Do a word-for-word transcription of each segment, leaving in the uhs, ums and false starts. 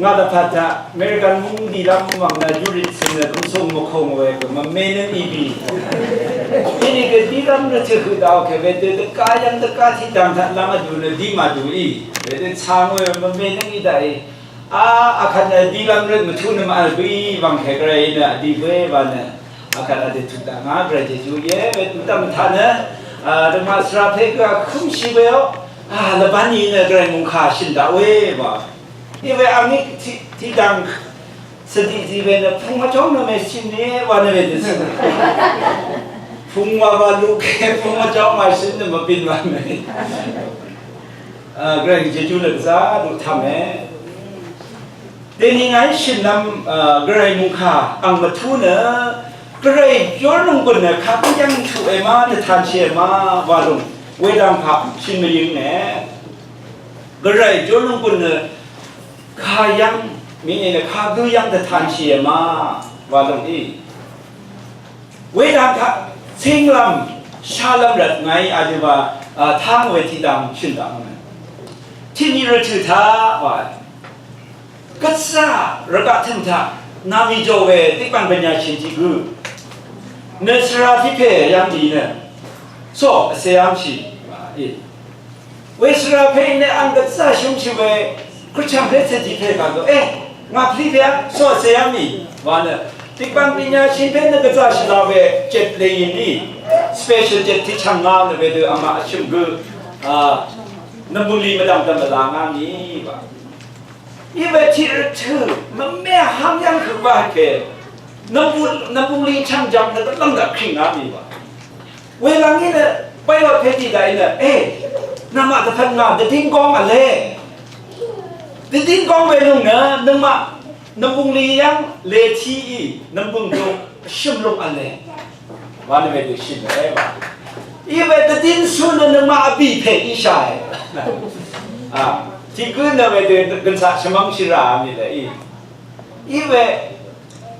Ngà dvpvt taq American mungdì lv́m wvng nø júrit cø̀n nø dvmsùng mvkùng we gø mvme nø nìbì. Inìgø dí lv́m nø tø høq daq kè wedø dvgá yv́ng dvgá tiqdv̀ng taq lv́ng vdù nø dí màdù í. Wedø chang we mvme nø í daqì. A, akvt nø dí lv́m røt mvtú nø mvvl bø í wvng kè gvray nø vdì bø í wa nø. Akvt vdè tut daq ngà gvray jejú íe we tut daq mvtaq nø. A, dvmà svra pè gø vkǿmshì we ó. A, lvbán í nø gvray mungkà shø̀n daq we wa. Iwe angí tiqdv̀ng svdiq zi we nø pung mvjóng nø mèshø̀n íe wa nø we dø svng. Pung wa wa luk pung mvjóng wa shø̀n nø mvbìn wa nø. A, gvray jejú nø gvzá dø taq mè. Dèni ngàí shø̀n nvm, a, gvray mungkà ang mvtú nø gvray jórnònggùn nø kagǿ yv́ng tuq èmá dvtanshì èmá wa lúng. Wedv̀ng pà shø̀n mvyǿng nø gvray jórnònggùn nø kayv́ng mìnì nø kagǿ yv́ng dvtanshì èmá wa lúng í. Wedv̀ng kaq cínglv́m shálv́m rvt ngàí adø wa, a, táng we tiqdv̀ng shø̀n daq mvng. Tiqni rvtø̀ taq wa. Gvzà rvgaq tø̀m taq nami jò we tiqbv̀n bv̀nyà shø̀n tiq gø. Nø svra tiq pè yv́ng dì nø. So, vsè yv́ngshì. Wa, e. We svra pè nø ang gvzà shø̀mshì we, kutchv̀ng pè cè tiq pè kà gø. E, ngà plí pè a, so vsè yv́ngmì. Wa nø. Tiqbv̀n bv̀nyà shø̀n pè nø gvzà shvla we, jet lè yìn í. Special jet tiq chv̀ng ngà nø wedø ama vshø̀m gø. A, nvmbùlì mvdv̀m dv̀m mvla ngà mì. Wa. Iwe tiq rvtø̀ mvme vháng yv́ng høq wa ke. Nvmbu, nvmbuli chv̀ngjv̀ng nø dvlv́ng dvkring ngà mì wa. Welv́ng í nø, Pailat pè tiq daq í nø, e, nvmaq dvpvt ngà dvdíng góng vle. Dvdíng góng we lúng nø, nvmaq, nvmbuli yv́ng letiq í, nvmbung dø, shø̀m lúng vle. Wa nø wedø shø̀n e wa. Iwe dvdín sú nø nøngmaq vbì pè íshàe. A, tiq gǿ nø wedø gønshaq shvmv́ngshì rà mì le í. Iwe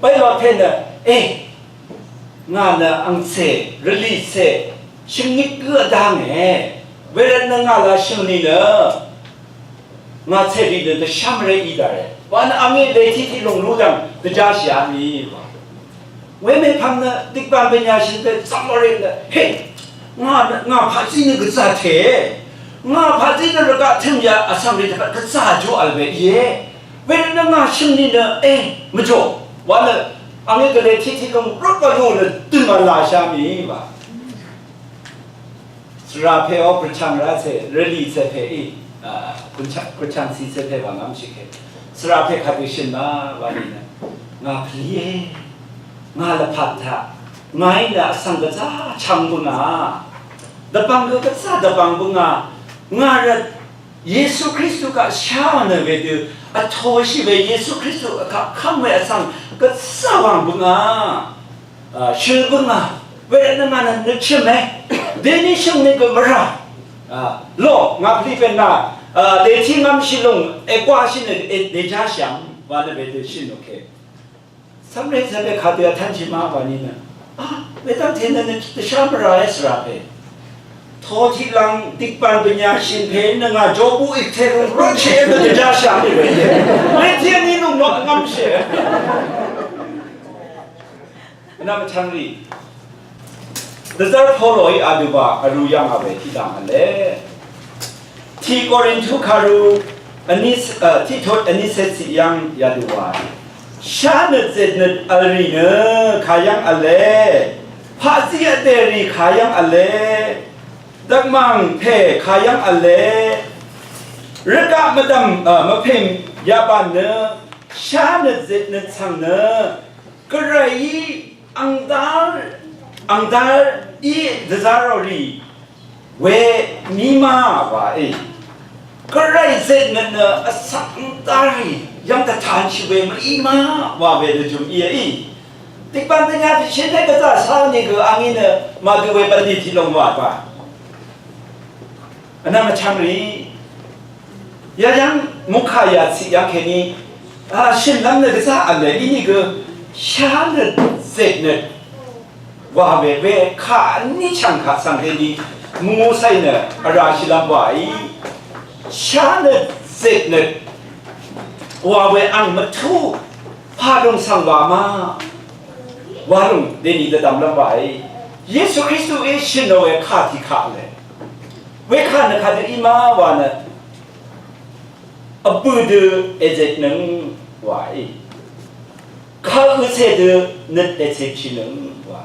Pailat pè nø, e, ngà nø angcè, rvlì cè, shvngit gǿ vdv́nge. Wervt nø ngà la shø̀n nì nø. Ngà cèrì nø dvshá mvré í dvre. Wa nø angí letiq tiq lùng lú dv̀ng dvjáshìá mì wa. Wemèpvng nø dikbv̀n bvnyashì dvzv̀ng ore nø, he, ngà nø, ngà paqzí nø gvzà te. Ngà paqzí nø rvgaq tø̀m ya vsvng rì dvgvt gvzà jù vl we íe. Wervt nø ngà shø̀n nì nø, e, mvjò. Wa nø angí gvletiq tiq lùng rvt wa lú nø dø̀ng vl lashà mì wa. Svra pè ó pvchàng rá cè, rvlì cè pè í, a, pvchàng, pvchàng cì cè pè wa ngv́mshì kè. Svra pè kadø shø̀n ma wa nì nø. Ngà pvlíe, ngà lvpat taq, ngàí nø vsvng gvzá chv̀ng bøngà. Dvbvng gø gvzá dvbvng bøngà. Ngà rvt Yesu Kristu kaq shá nø wedø, vtoshì we Yesu Kristu kaq kv́m we vsvng gvzá wàng bøngà. A, shøl bøngà, wervt nø ngà nø nø chø̀me, deni shø̀ng nø gø mvrà. A, lo, ngà pvlipvn nà, a, deti ngv́mshì lúng, èkwashì nø, e, dejashì ang, wa nø wedø shø̀n oke. Samre zebe kadø atanjì ma wa ni nø. A, wedv́ngte nø nø dvshá mvrà e svra pè. Totiq lv́ng dikbv̀n bvnyashì pè nø ngà jobu ikte lúng roche nø dejashì ang ni we. Wedø ni lúng nø ngv́mshì. Nvmchvngrì. Dvzv́r Poloí adø wa vrū yv́ngà we tiqdv̀ng v̄le. Tiq Korintu kàrū vní, e, tiq tot vní cètciq yv́ng yadø wa. Shánøt zètnøt vl rì nø kayv́ng v̄le. Paqzí vdè rì kayv́ng v̄le. Dvkmàng pè kayv́ng v̄le. Rvgaq mvdv̀m, e, mvpèng yabàn nø shánøt zètnøt svng nø Gvrayí angdar, angdar í dvzarò rì we mí ma wa e. Gvray zètnøt nø vsvng angdar rì yv́ng dvtanshì we mí ma wa we dvjø̀m í e í. Dikbv̀n dvnya pìshé pè gvzà sá nìgø angí nø màdø we bv̀nlì tiq lòng wa ba. Vnvm vchvng rì. Yayv́ng mungkà yà ciq yv́ng kèní, a, shø̀nlv́m nø gvzá v̄le, inìgø shánøt zètnøt wa we we kà vní chv̀ng kaq svng kèní mungú càì nø vrá shìlv́m wa í. Shánøt zètnøt wa we ang mvtú pà lúng svng wa ma wa lúng deni dvdvm lv́m wa í. Yesu Kristuí shø̀n nò we kà tiq kaq le. We kà nø kadø í ma wa nø vbø̀ dø èzet nøng wa í. Kà ø cè dø nøt ècè shì nøng wa.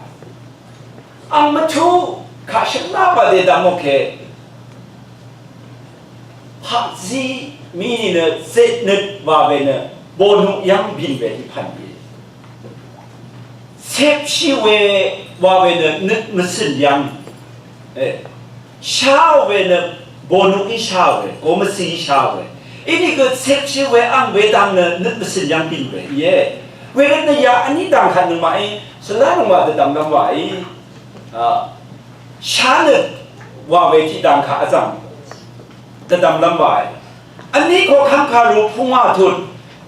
Ang mvtú kaq shvlá wa dèdvm oke. Paqzí mí nìnø zet nøt wa we nø bònuq yv́ng bìn we tiq pv̀n íe. Sepshì we wa we nø nøt mvsø̀n yv́ng. E, shá we nø bònuq í shá we, gomvcì í shá we. Inìgø sepshì we ang we dang nø nøt mvsø̀n yv́ng bìn we íe. Wervt nø ya vní dang kaq nøngmaqí shvlá nøngmaq dvdvm lv́m wa í. A, shá nøt wa we tiq dang kaq vzv̀ng dvdvm lv́m wa í. Vní koqkv́m kàru pungwà tut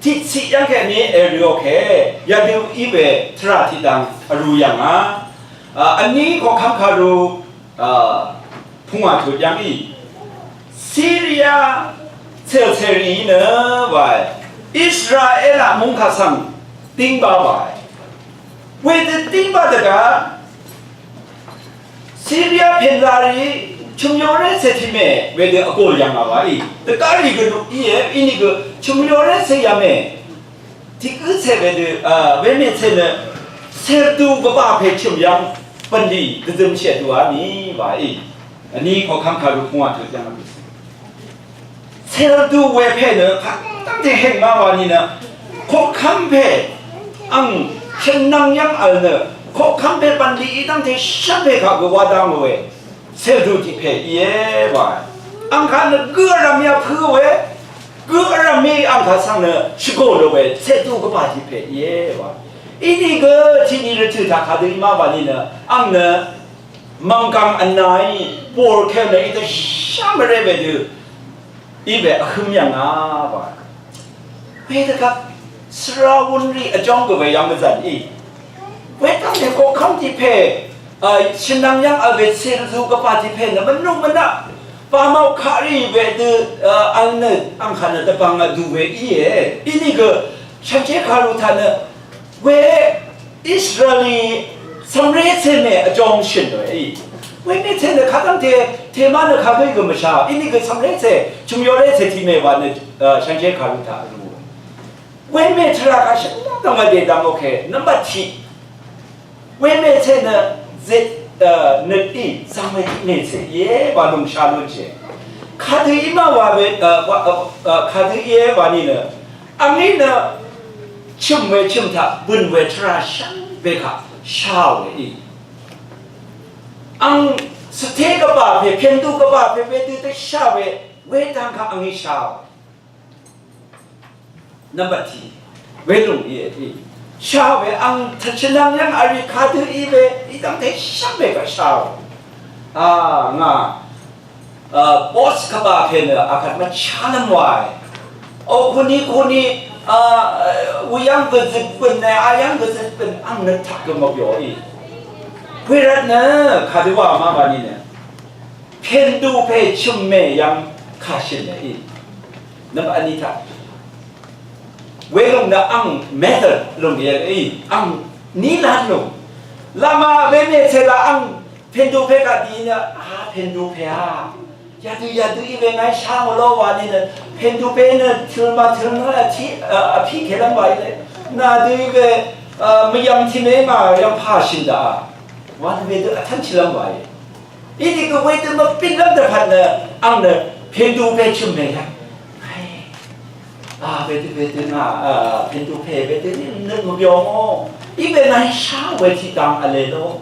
tiqciq yv́ng kèní èrì oke. Yadø í we tvrà tiq dang vrū yv̀ngà. A, vní koqkv́m kàru a, pungwà tut yv́ng í. Siria cèlcèrì nø wa í. Israelaq mungkà svng dingba wa í. Wedø dingba dvgá Siria pènlarì chø̀myoré cè tiq mè wedø vgòl yv̀ngà wa í. Dvgá rì gø luq íe, inìgø chø̀myoré cè yv̀mè. Tiq gǿ cè wedø, a, wemè cè nø cèrdù gvbà pè chø̀m yv́ng bv̀nlì dvzøm shèdù á nì wa í. Vní koqkv́m kàru pungwà tut yv́ng vbì cè. Cèldù we pè nø kàdv́ngte hèngma wa nìnø koqkv́m pè ang shvnvng yv́ng vl nø koqkv́m pè bv̀nlì í dv́ngte shvpè kaq gø wa dang we cèldù tiq pè íe wa. Ang kaq nø gø vrv̀m yvpø̄ we gø vrv̀m í ang kaq svng nø shvgò lò we cèldù gvbà tiq pè íe wa. Inìgø tiq ni rvtø̀ taq kadø í ma wa nìnø ang nø mv̀nggv̀ng vnaí bòrkèl nø í dvshá mvré wedø í we vhǿm yv̀ngà wa. Wedvgvp svra wūnrì vjóng gø we yv́ng gvzv̀n í. Wedvgvp koqkv́m tiq pè, a, shvnvng yv́ng vl we cèrvzū gvbà tiq pè nø mvnuq mvnaq. Pamau kaq rì wedø, a, vl nø angkà nø dvbvng vdù we íe. Inìgø shànshér kàru taq nø we Israelí cv̀mré cè mè vjóng shø̀n we í. Wemè cè nø kadv́ngte tèmá nø kagø í gø mvshá. Inìgø cv̀mré cè chø̀myoré cè tiq mè wa nø, a, shànshér kàru taq vrū. Wemè tvrà kaq shvlá dv̀ng vdè dv̀ng oke. Nvmbat tiq. Wemè cè nø zet, a, nøt í zv̀ng we tiq mè cè íe wa lúng shá lún shè. Kadø í ma wa we, a, wa, a, a, kadø íe wa nìnø. Angí nø chø̀m we chø̀m taq bø̀n we tvrà shvngbe kaq shá we í. Ang svté gvbà pè, pèndù gvbà pè wedø dvshá we, wedang kaq angí shá we. Nvmbat tiq, welùng íe í. Shá we ang tvchvnvng yv́ng vrí kadø í we, í dv́ngte shvngbe kaq shá we. A, ngà a, boss kvbà pè nø akvt mvchálv́m wae. O, kuni kuni, a, a, wuyv́ng gvzøt bø̀n nø, ayv́ng gvzøt bø̀n ang nø taq gø mvbyoí. Wervt nø kadø wa ma wa nìnø pèndù pè chø̀mmè yv́ng kà shø̀n nø í. Nvmbat vní taq. Welùng nø ang method lùng yv́ng í. Ang nílv́n lùng. Lama wemè cè la ang Pèndupè kaq dì nø, a, pèndupè a. Yadø, yadø í we ngàí shá ngò ló wa nì nø, pèndupè nø tø̀l màtø̀l nø, a, tiq, a, a, pí kèlv́m wa í le. Nà dø í we, a, mvyv̀ng tiq mè ngà yv̀ng pà shø̀n daq. Wa nø wedø vtv́n chilv́m wa í. Inìgø wedø mvbítlv́m dvpvt nø, ang nø, pèndupè chø̀m mè yv̀ng. Ai. A, wedø, wedø ngà, a, pèndupè, wedø nøt mvbyó ngò. Í we ngàí shá we tiqdang vle ló.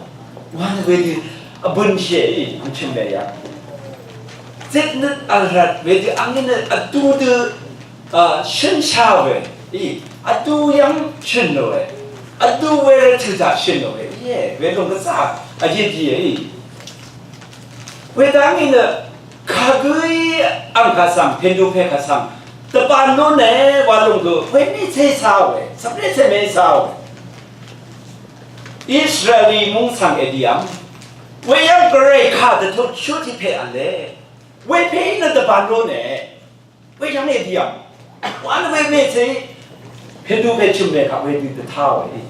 Wa nø wedø, a, bønshì í, ang chø̀m we yà. Zit nøt vl rvt, wedø ang nø vdu dø, a, shø̀nshà we í, vdu yv̀ng shø̀n we. Vdu we rvt tø taq shø̀n we. Íe, wedø gvzà, a, yit íe í. Wedø ang nø, Kagø í ang kaq svng, pèndupè kaq svng, dvbàn lún è wa lúng gø, wemí cé sá we, svbré cé mé sá we. Israel í mung svng èdì vm. Weyv́ng gvray kà dvtut shú tiq pè vle. Wepè í nø dvbàn lún è. Weyv́ng èdì vm. Wa nø we mècè, pèdú pèchø̀m we kaq wedø dvtá we.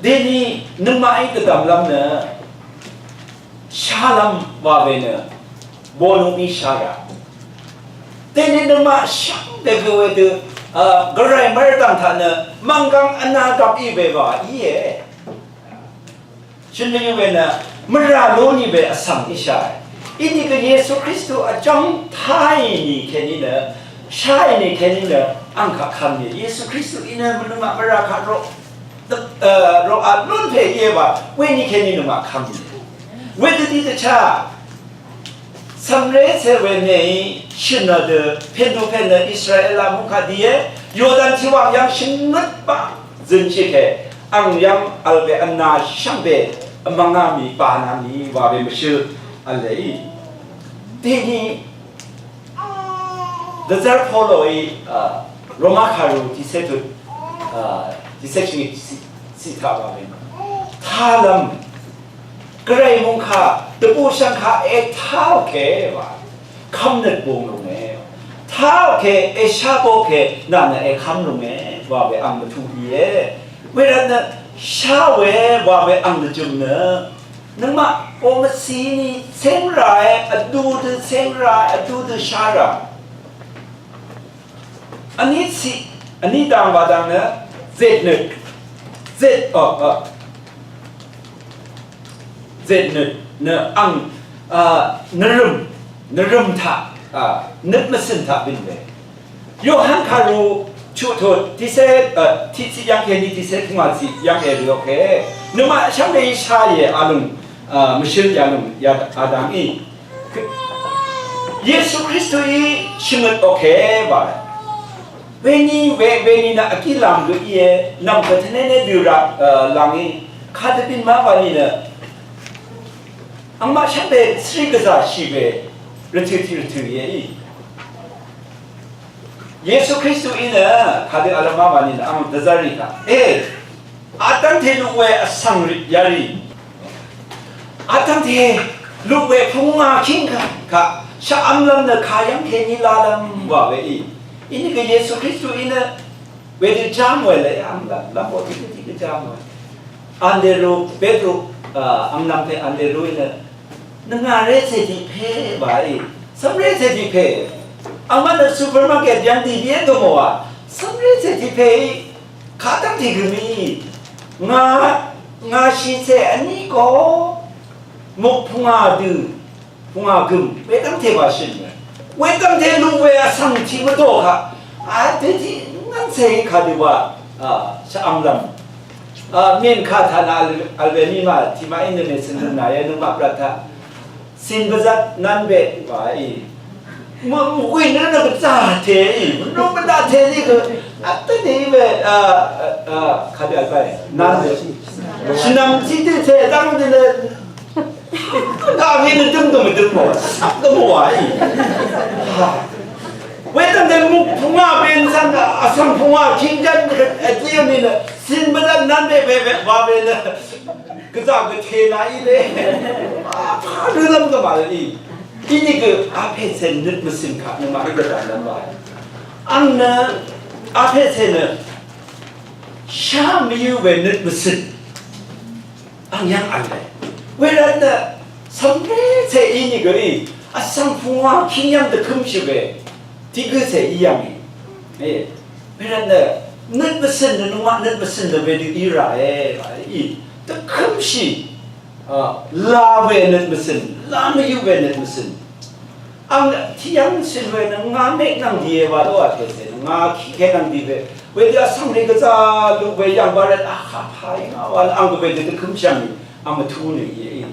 Deni nøngmaqí dvdv̀mlv́m nø shálv́m wa we nø, bonukí shá rà. Deni nøngmaq shvngbe gø wedø, a, gvray mvrdv̀ng taq nø, mv̀nggv̀ng vnagvp í we wa íe. Shø̀n mvyǿ we nø, mvrà lú nì we vsvng íshà. Inìgø Yesu Kristu vjv́ng táì nì kèní nø, sháì nì kèní nø, ang kaq kvm nì. Yesu Kristu í nø mvnøngmaq mvrà kaq roq, e, roq a lún pè íe wa, weni kèní nøngmaq kvm nì. Wedø dì dvchá, Cv̀mré cè we mèí shø̀n nø dø, pèndù pèn nø Israel mungkà dìé, Yordan tiqwàng yv́ng shvngøt baq zø̀nshì kè, ang yv́ng vl we vnā shvngbe, vmvngá mì, bànā mì, wa we mvshøl vl lèí. Dèní, dvzv́r Poloí, a, Roma kàrú tiqcé tut, a, tiqcé shvngøt ciq, ciq taq wa we. Tálv́m, Gvray mungkà, dvbù shv̀ngkà ètáò kè wa. Kv́mnøt bung lúnge. Táò kè, èshábò kè, nà nø èkv́m lúnge. Wa we ang mvtuq íe. Wervt nø, shá we, wa we ang dvjø̀m nø. Nøngmaq, o mvcì nì, céng ràe, vdu dø céng ràe, vdu dø shá rà. Vní ciq, vní dang wa dang nø, zètnøt. Zèt, o, o. Zètnøt nø ang, a, nvrø̀m, nvrø̀m taq, a, nøt mvcø̀n taq bø̀n we. Yohan kàrú chuq tut, tiqcé, a, tiqciq yv́ng kèní tiqcé pvngwà ciq yv́ng èlì oke. Nøngmaq shvngbe í shá íe a lúng, a, mvshøl yalúng, ya, a dang í. Yesu Kristuí shvngøt oke wa. Weni, we, weni nø vkí lam gø íe, nv̀m gø tvnéné dø ra, e, làngí. Kadø bín ma wa ni nø. Angmaq shvngbe svrí gvzà shì we, rvtø̀ tiq rvtø̀ íe í. Yesu Kristuí nø, kadø vl ma wa ni nø, ang dvzv́r rì taq. E, Adv́ngte luq we vsvng rì yarì. Adv́ngte luq we pungwà kíng kaq, kaq shvvmlv́m nø kayv́ng kèní lalv́m wa we í. Inìgø Yesu Kristuí nø wedø jám we le, ang lv́m, lv́m bò tiq tiq jám we. Andrew, Petru, a, ang nvmte Andrewí nø Nvngà ré cè tiq pè wa í. Cv́mré cè tiq pè. Angmvt nø supermarket yv̀ng dì bíe dø mò wa. Cv́mré cè tiq pè í. Kadv́ng tiq gø̀m í. Ngà, ngà shì cè vní ko. Muk pungà dø. Pungà gø̀m. Wedv́ngte wa shø̀n we. Wedv́ngte luq we vsvng tiq mvdò kaq. A, dø tiq ngv́n cè í kadø wa. A, shvvmlv́m. A, myen kà taq nø vl, vl we ni ma, tiq ma international nø yà nø ma brat taq. Sin bvzat nan be wa í. Mø, mø, wí nø nø bvzat te í. Mø, nø bvzat te ní gø. Vtø ní we, a, a, a, kà dì vl bai. Nan be. Shvnam tiq tiq te dang dì nø. Dang dì nø døm døm døm mò. Sap døm mò wa í. Ha. Wē dang dì mø pungwa ben san, a san pungwa king jan, a dì ní nø. Sin bvzat nan be be be wa be nø. Gvzà gvtè nà í le. Pà rø lv́m gvmà í. Inìgø Apècè nøt mvcø̀n kaq nøngmaq í gvdv̀m lv́m wa. Ang nø Apècè nø shá mvyǿ we nøt mvcø̀n. Ang yv́ng vl le. Wervt nø cv̀mré cè inìgø í. Vsvng pungwà kìngyv̀ng dvkø̄mshì we. Tiq gø cè í yv̀ng í. Wervt nø nøt mvcø̀n nø nøngmaq nøt mvcø̀n nø wedø í ràe, í. Dvkø̄mshì, a, la we nøt mvcø̀n, la mvyǿ we nøt mvcø̀n. Ang tiq yv̀ng cø̀n we nø ngà mèk nvng dìe wa ló a tècè nø ngà kìke nvng dì we. Wedø vsvng rì gvzà luq we yv̀ng wa rvt a kà pà í ngà wa nø ang gø wedø dvkø̄mshì yv̀ng í. Ang mvtú nø íe í.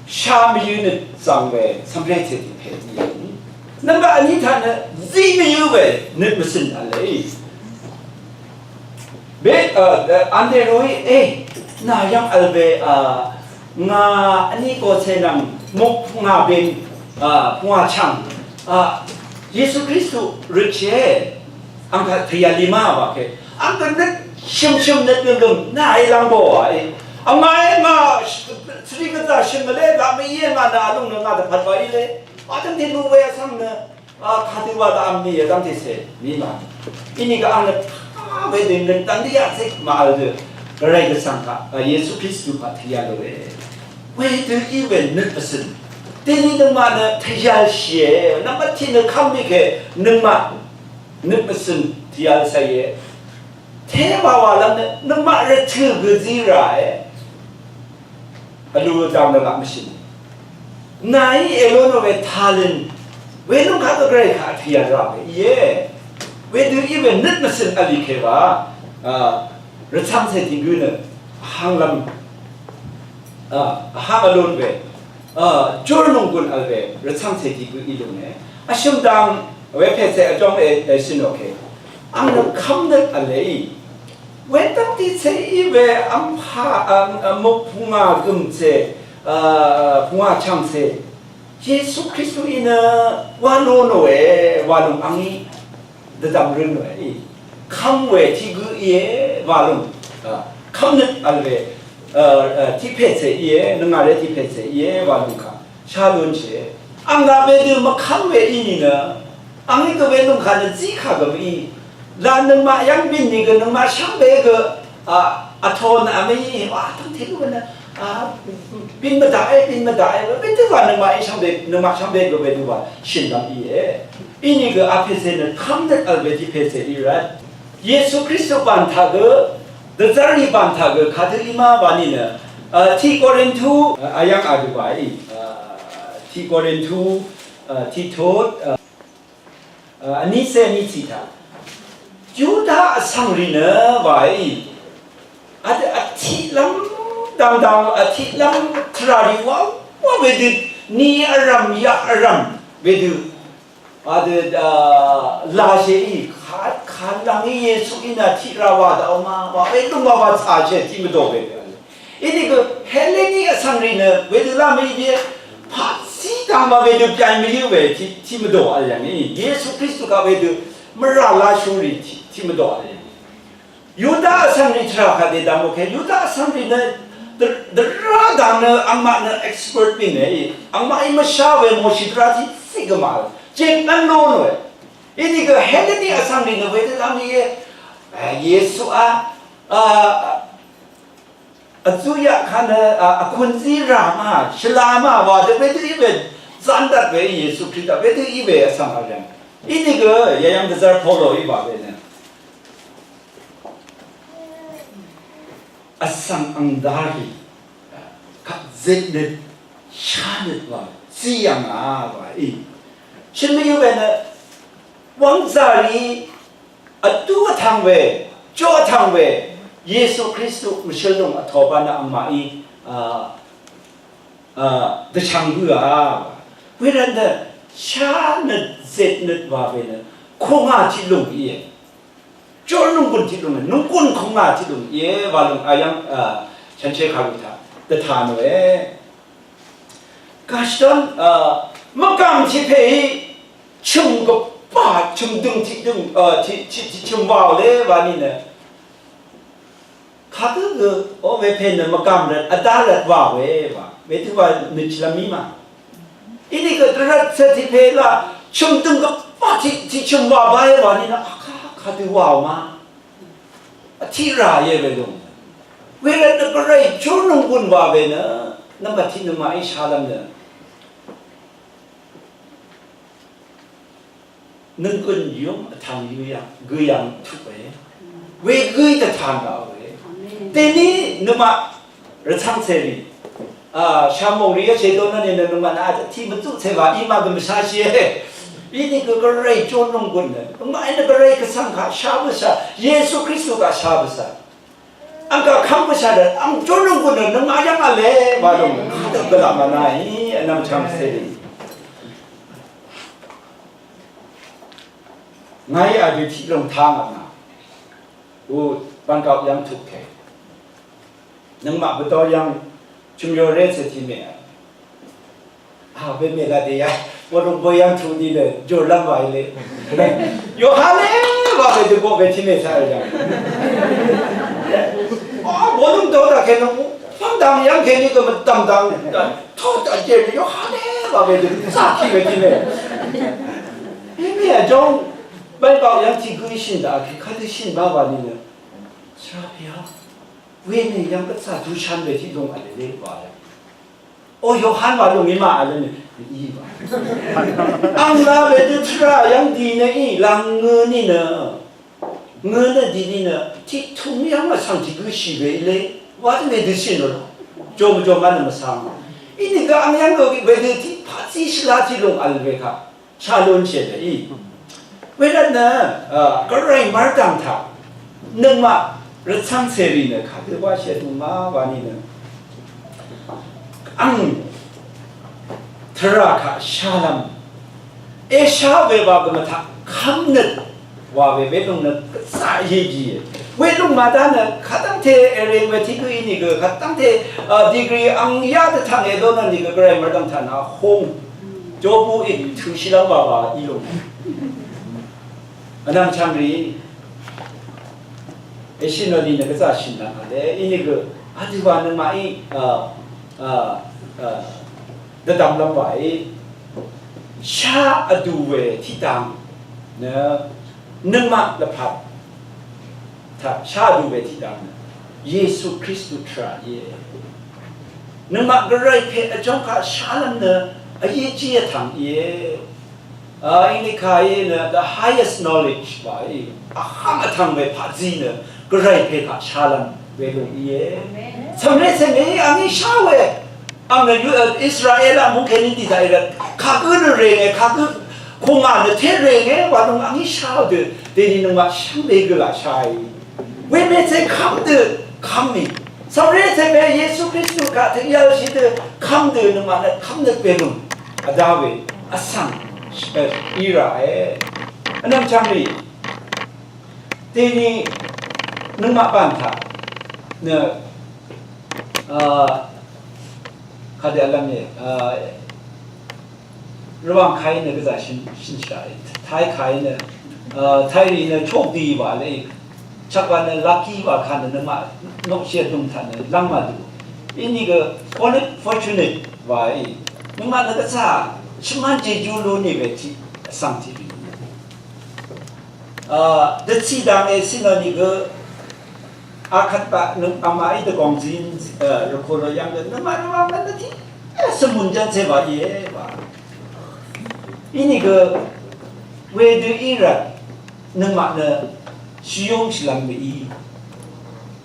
Shá mvyǿ nø zvng we cv̀mré cè tiq pè íe. Nvmbat vní taq nø zí mvyǿ we nøt mvcø̀n v̄le. Be, a, a, Andrew í, e, nà yv́ng vl we, a, ngà vní ko cè nvng muk ngà ben, a, pungwà chv̀ng, a, Yesu Kristu røtshìe. Ang kaq tvyv̀l í ma wa ke. Ang kaq nøt shø̀mshø̀m nøt gø̀mgø̀m nà í lv́ng bò wa í. Ang ngà í ngà svri gvzà shø̀m vle, gaq mv-íe ngà nà vlung nø ngà dvpvt wa í le. Wa dv́ngte luq we vsvng nø. A, kadø wa dvm ni yadv́ngte se, mì ma. Inìgø ang nø pà wedø nø dvndø yaqzek màvl dø. Gvray gvsvng kaq, a, Yesu Kristu kaq tø̀yvl lòe. Wedø í we nøt vsøn. Deni nøngmaq nø tø̀yvlshìe. Nvmbat tiq nø kv́m bì ke nøngmaq nøt vsøn tø̀yvl càìe. Tewa wàlv́m nø nøngmaq rvtø̀ gø zí ràe. Vlu dang nø laq mvshø̀n. Nàí èlonò we talent. Welung kaq gvray kaq tø̀yvl rà we íe. Wedø í we nøt mvsø̀n vlì kèwa. A, rvchv́ngcè tiq gø nø vhang lv́m. A, vhang vlon we. A, jor nònggùn vl we. Rvchv́ngcè tiq gø í lúne. Vshø̀m dang we pècè vjóng e, e shø̀n oke. Ang nø kv́mnøt vlè í. Wedv́ng tiqcè í we vmpà, a, a, mø pungà gø̀mcè, a, pungà chv̀ngcè. Yesu Kristu í nø wa lò nòe, wa lung angí dvdv̀m rø̄ nòe í. Kv́m we tiq gø íe, wa lung. A, kv́mnøt vl we, a, a, tiq pècè íe, nøngà ré tiq pècè íe, wa lung kà. Sha lúnshì. Ang gaq wedø mvkv́m we í nìnø. Angí gø welung kà nø zí kà gø mv-í. La nøngmaq yv́ng bìn nìgø nøngmaq shvngbe gø, a, vtō nø vmí, wa, tvngte gø nø, a, bìn mvdaqe, bìn mvdaqe, wedø wa nøngmaq í shvngbe, nøngmaq shvngbe gø wedø wa shø̀n lv́m íe. Inìgø a pèsè nø kv́mnøt vl we tiq pèsè í rvt. Yesu Kristu bàn taq gø, dvzv́r í bàn taq gø, kadø í ma wa nìnø, a, tiq Korintu, a, a yv́ng a dø wa í, a, tiq Korintu, a, tiq tot, a, A, vnícé vnícì taq. Yuda vsvng rì nø wa í. Vdø vtiqlv́m dv̀ngdv̀ng vtiqlv́m tvrà rì wa wa wedø ni vrv̀m yaq vrv̀m wedø. Vdø, a, lashè í ka, kalv̀ng í Yesu í nø tiq rà wa daq ma wa wedø wa wa càshè tiq mvdò wedø. Inìgø Heleni vsvng rì nø wedø lá mø̀í bíe paqzí dang ma wedø pyai mvyǿ we tiq, tiq mvdò vl yv̀ng í. Yesu Kristu kaq wedø mvrà lashú rì tiq, tiq mvdò vl yv̀ng í. Yuda vsvng rì tvrà kaq dèdvm oke. Yuda vsvng rì nø dv-, dvrá dang nø angmaq nø expert bì nø í. Angmaqí mvshá we Moshi dvrá tiqzí gø màvl. Jeng v́n ló nòe. Inìgø Heleni vsvng rì nø wedø lá mø̀í e. Yesu a, a, Vzuyaq kaq nø, a, vkunzí rà ma, shvla ma, wa dø wedø í we, zandvt we Yesu Krista, wedø í we vsvng vl yv̀ng. Inìgø, yayv̀ng dvzv́r Polo í wa we nø. Vsvng angdarì, kaq zitnøt, shanøt wa, zí yv̀ng a wa í. Shø̀n mvyǿ we nø, wvngzàrì, Vtú vtvng we, jó vtvng we, Yesu Kristu mvshøl lung vtō bá nø angmaqí, a, a, dvchvng gǿ a. Wervt nø shá nøt zet nøt wa we nø kungà tiq lung íe. Jor nunggun tiq lung, nunggun kungà tiq lung íe wa lung ayv́ng, a, shànshér kàru taq dvtà nòe. Gashdan, a, mvgàm tiq pè í chø̀m gvbà, chø̀m dø̀ng tiq dø̀ng, a, tiq, tiq, tiq chø̀m wàò lé wa nìnø. Kagǿ gø, o, wepè nø mvgàm rvt, vdá rvt wàò we wa. Wedø wa nø chvlvm í ma. Inìgø dvrvt cvt tiq pè la, chø̀m dø̀ng gvbà tiq, tiq chø̀m wà báe wa nìnø, a, ka, kadø wàò ma. Vtiq rà íe we lung. Wervt nø gvray júrnònggùn wa we nø, nvmbat tiq nøngmaqí shalv́m nø. Nønggøn yøm vtvng yø yv̀ng, gø yv̀ng tuq we. We gø dvtan daq we. Deni nøngmaq rvcv́ng cèrì. A, shamòng rì yv́ng shèdon nvni nø nøngmaq nø a tiq mvtuq cè wa í ma gø mvshashìe. Inìgø gvray jón nònggùn nø. Nøngmaq nø gvray gvsvng kaq sha bøsha. Yesu Kristu kaq sha bøsha. Ang kaq kv́m bøsha dø, ang jón nònggùn nø, nøngmaq yv́ng vle, wa dø. Kadø gvlaq mvnaí, vnvm chv̀ng cèrì. Ngàí a dø tiq lung tang vna. U, bv̀ngkaq yv́ng tuq kè. Nøngmaq bvdó yv́ng, chø̀myo ré cè tiq mè. A, we mè la dè ya. Wa lung bø yv́ng tuq ni le, jòrlv́m wa le. Yohane, wa we dø bø we tiq mè sa yv́ng. A, wa lung dø daq kè nø, fang dang yv́ng kè ni gø mvdv̀m dang. Tø daq jè Yohane, wa we dø, sa tiq we tiq mè. Yà jóng bv́n baq yv́ng tiq gǿ shìn daq kì kadø shìn bá wa nìnø. Shvrabia. Wemè yv́ng gvtsa dushan we tiq lung vl le wa yv́ng. O Yohan wa lung í ma vl le nì í wa. Ang la wedø tvrà yv́ng di nø í lang ngø nìnø. Ngø nø di nìnø tiq tum yv́ng vsvng tiq gǿ shì we í le. Wa dø wedø shìn rò. Jòm jòm vnø mvsvng. Inìgø ang yv́ng gø wedø tiq paqzí shvla tiq lung vl we kaq. Shalon shèdø í. Wervtnø, a, gvray mvrdv̀ng taq nøngmaq rvcv́ng cèrì nø kadø wa shèdø ma wa nìnø. Ang tvrà kaq shalv́m. Esha we wa gø mvtaq kv́mnøt wa we welung nø gvzà yegi. Welung màdá nø kadv́ngte èreng we tiq gǿ í nìgø kadv́ngte, a, degree ang yá dvtv̀ng èdó nø nìgø gvray mvrdv̀ng taq nà hung. Jobu í tø̄shìlv́m bàbà í lúng. Vnvm chv̀ngrì. Èshì nò nìnø gvzà shìnlv́m vle. Inìgø. Adø wa nøngmaqí. A, a, a, dvdvmlv́m wàí. Shá vdù we tiqdv̀ng. Nø. Nøngmaq lvpat. Taq shá vdù we tiqdv̀ng nø Yesu Kristu tvrà íe. Nøngmaq gvray pè vjóng kaq shálv́m nø vyi jí vtv̀ng íe. A, English kà í nø the highest knowledge wa í. Vháng vtv̀ng we paqzí nø gvray pè kaq shálv́m we lúng íe. Cv̀mré cèngé í angí shá we. Ang nø yu, e, Israel a mungkèní dì daq í rvt. Kagǿ nø rèngè, kagǿ kungà nø té rèngè, wa nung angí shá dø, dèní nøngmaq shvngbe gø laq shá í. Wemè cè kv́m dø, kv́m í. Cv̀mré cè mè Yesu Kristu kaq tø yv́lshì dø, kv́m dø nøngmaq nø kv́m nø pè lung. Vdá we, vsvng, e, í ràe. Vnvm chv̀ngrì. Dèní nøngmaq bàn taq nø, a, kadø vlv́m íe, a, Rvwàng kàí nø gvzà shø̀n, shø̀nshà í. Tàí kàí nø, a, tàí rì nø chokdi wa lé. Chakwa nø lucky wa kà nø nøngmaq noqshì vdùng taq nø lv́ng màdø. Inìgø fortunate, fortunate wa í. Nøngmaq nø gvzà shvmán jejú lú nì we tiq vsvng tiq rì. A, dvcì dv̀ng ècì nø nìgø akvt baq nø angmaqí dvgòng zin, a, rvkùrò yv̀ng gø nøngmaq nøngmaq mvn dvtì, e, svmùn jv́n cè baq íe wa. Inìgø wedø í rvt nøngmaq nø shvyúng shvlv̀m dø í.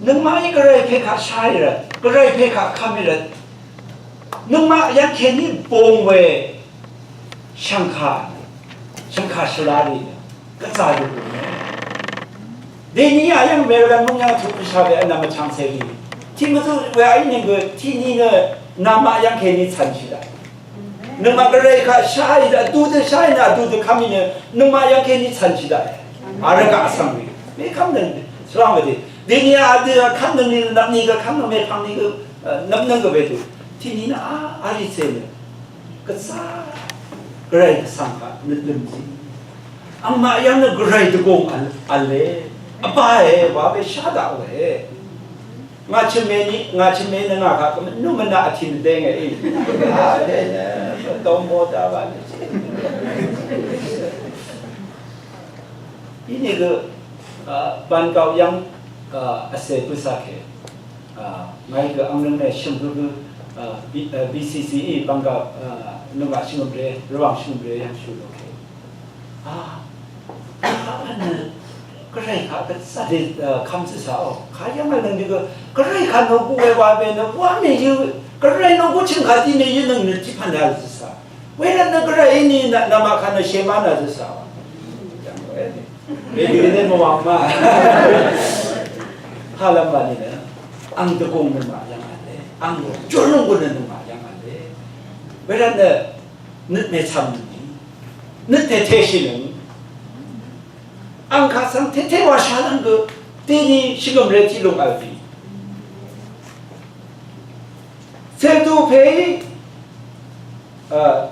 Nøngmaqí gvray pè kaq shá í rvt, gvray pè kaq kv́m í rvt. Nøngmaq yv́ng kèní bung we shv̀ngkà, shv̀ngkà shvlá rì nø gvzà rì bung we. Dèní a yv́ng American mung yv́ng tuq pvshà we vnvm vchv̀ng cè rì. Tiq mvzú we a í nìgø tiq ni nø namaq yv́ng kèní cv̀nshì daq. Nøngmaq gvray kaq shá í daq, vdu dø shá í nø vdu dø kv́m í nø nøngmaq yv́ng kèní cv̀nshì daq. A rvgaq vsvng rì. Mèkv́m nø shvlá we dè. Dèní a dø kv́m nø ni nvp ni gø kv́m nø mèpvng ni gø, e, nvpnøng gø we dø. Tiq ni nø a, a rì cè nø. Gvzà gvray gvsvng kaq nøt lø̀m zí. Angmaq yv́ng nø gvray dvgùng vl, vl e. Vbá e, wa we shá daq we. Ngà chø̀m mè ni, ngà chø̀m mè nø ngà kaq gø mvnú mvnaq vtìn dèngè í. A, dèngè, dòng bò daq wa nø. Inìgø, a, bv̀n gàò yv́ng, a, vsè bøsà kè. A, ngàí gø ang nøng mè shø̀m gø gø, a, B-, a, B C C í bv̀n gàò, a, nøngmaq shvngø̀mré, rvwàng shvngø̀mré yv́ng shø̀m gø kè. A, a, nø, gvray kaq gvzà dè, a, kv́m zø̀sà o. Kayv́ng nøng dì gø, gvray kaq nò gø we wa we nø, wa mèyø, gvray nò gø chø̀ng kaq dì mèyø nøng nø tiq pv̀n yà zø̀sà. Wervt nø gvray í ni nà, namaq kaq nø shèmá nà zø̀sà. Mèdø nø mvwàng ma. Pàlv́m wa nìnø. Ang dvgùng nø màyv́ng vle. Ang jùlung gø nø màyv́ng vle. Wervt nø nøt mècv̀m nø. Nøt tèteshì nø. Ang kaq svng tète wa shálv́m gø. Dèní shvngø̀mré tiq lung vl pì. Cèdupè í, a,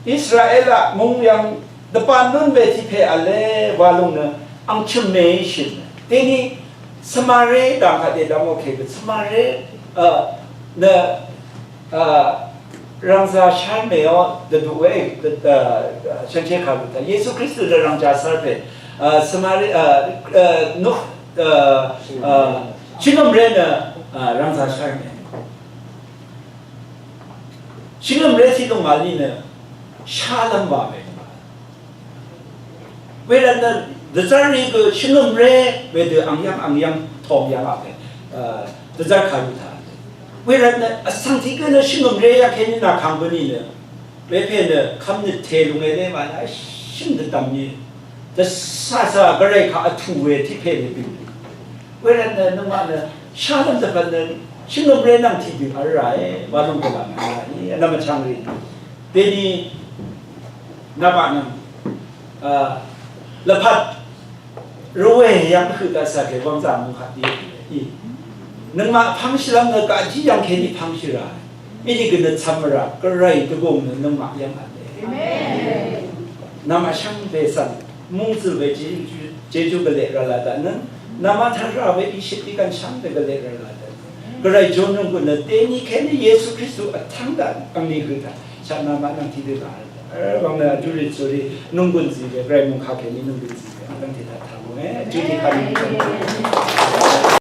Israel aq mung yv̀ng dvbàn lún we tiq pè vle wa lung nø ang chø̀m mèí shø̀n. Dèní Samari dv̀ng kaq dèdv̀m oke gø Samari, a, nø, a, Rv̀ngzà shv́r mèó dvduq we, dv-, dv-, shvngshé kàru taq. Yesu Kristu dø rv̀ngzà shv́r pè, a, Samari, a, a, Nuh, a, a, shvngø̀mré nø, a, rv̀ngzà shv́r mè. Shvngø̀mré tiq lung màlí nø, shálv́m wa we. Wervt nø dvzv́r rì gø shvngø̀mré wedø angyv́ng angyv́ng tong yv́ng vpè, a, dvzv́r kàru taq. Wervt nø vsvng tiq gø nø shvngø̀mré yv́ng kèní nà kàng gø nì nø. Wepè nø kv́mnøt tè lúng èlé wa nø shø̀n dvdv̀m nì. Dvsasa gvray kaq vtù we tiq pè nø bì. Wervt nø nøngmaq nø shálv́m dvpvt nø shvngø̀mré nvng tiqdø vl ràe wa lúng gvlà mvnà í vnvm vchvng rì. Dèní Nvmaq nvng, a, lvpat rvwè yv́ng høq dvsvk è wv́ngzà mungkaq dì í. Nøngmaq pv́ngshìlv́m nø gaqjí yv́ng kèní pv́ngshì rà. Ídí gø nø cv̄m vrà, gvray dvgùng nø nøngmaq yv́ng v̄le. Amen. Nvmaq shvngbe svng, mungzø̀l we Jejú, Jejú gvleq rvlá daq nøng, nvmaq tvrà we ìshøt ìgv̀n shvngbe gvleq rvlá daq. Gvray jùn nunggun nø dèní kèní Yesu Kristu vtv́ng daq angni høq daq. Shaq nvmaq nvng tiqdø daq. Vbvng nø vdurì zurì nunggun zì we, gvray mungkà kèní nunggun zì we. Vbvng tiq daq taq mòe. Júdì kà nunggun.